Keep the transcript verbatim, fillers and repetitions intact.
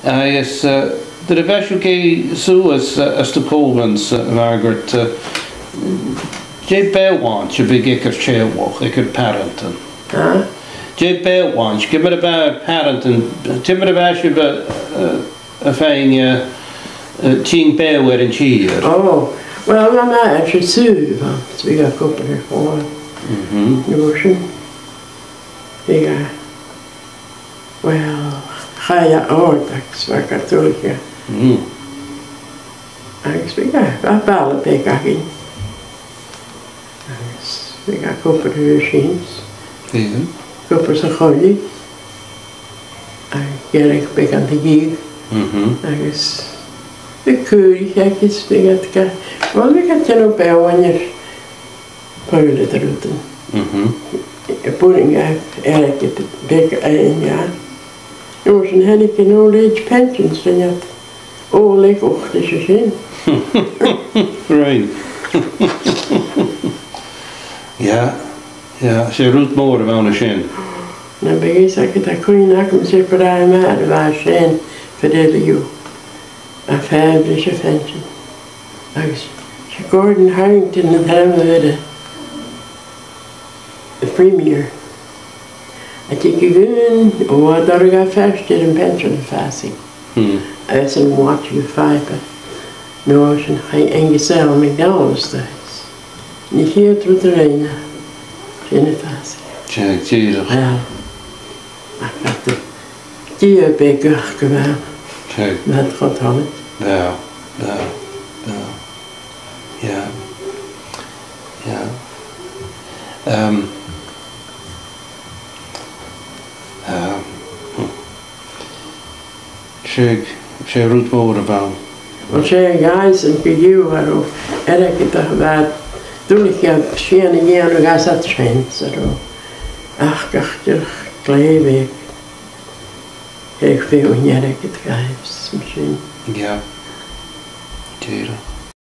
Agus, eh, nuair a bha sibh a' dol suas, eh, às do chòmhlan-sa, eh, Margaret, eh, dè am beathach a bhiodh aig ur teaghlach, aig ur pàrantan? Ha? Dè am beathach, ciamar a bha ur pàrantan, ciamar a bha sibh, eh, eh, a' faighinn, eh, eh, tighinn beò air an tìr? Ò, uill, bha mi air sùgh, bha, 's bhiodh e cupall air falbh. Mhm. An uair sin, bhiodh e, uill, chaidh e òrdachadh agus bha e gu dùrachdach. Mm. Agus bhiodh e, bha baile beag againn. Agus bhiodh e cupall air sin. Bhiodh. Cupall sa choille. Agus gearradh beag an taigh. Mhm. Agus bhiodh caoraich agus bhiodh iad ga, uill, bhiodh iad a' dèanamh beòthan air pàirt de rudan. Mhm. A' buannachd airgead beag fhaighinn, yeah. An uair sin thàinig an old age pension, 's rinn iad old age ucht is sin. Right. Yeah, yeah, 's e rud mòr a bh' ann an sin. Nam biodh fhios agad, tha cuimhne agam, 's e bràthair mo mhàthar a bha sin, Fidelio, a' faighinn leis a' phension. Agus 's e Gordon Harrington an t-ainm a bh' air, a' Premier. A' tighinn, ò, a' toirt a' phàirt air a' phension a phàsaidh. Hmm. Agus an watch you five, no, sin chaidh Angus L. MacDonald a-staigh. An e a' chiad rud a rinn e, sin a phàsaidh. Seadh, dìreach. Uill, ach bha e, Dia beag aca gu bheil. Seadh. Bha e cho toilichte. Bha, bha, bha. Yeah. Yeah. Um, um, hmm. 'S e, 's e rud mòr a bh' ann. Uill, 's e an càs an-diugh, cha robh airgead a bha dùilich a' sìon a dhèanamh gus an sin, cha robh. Ach gach, dìreach glè bheag. Aig feadh an airgead, gais, mar sin. Yeah. Dìreach.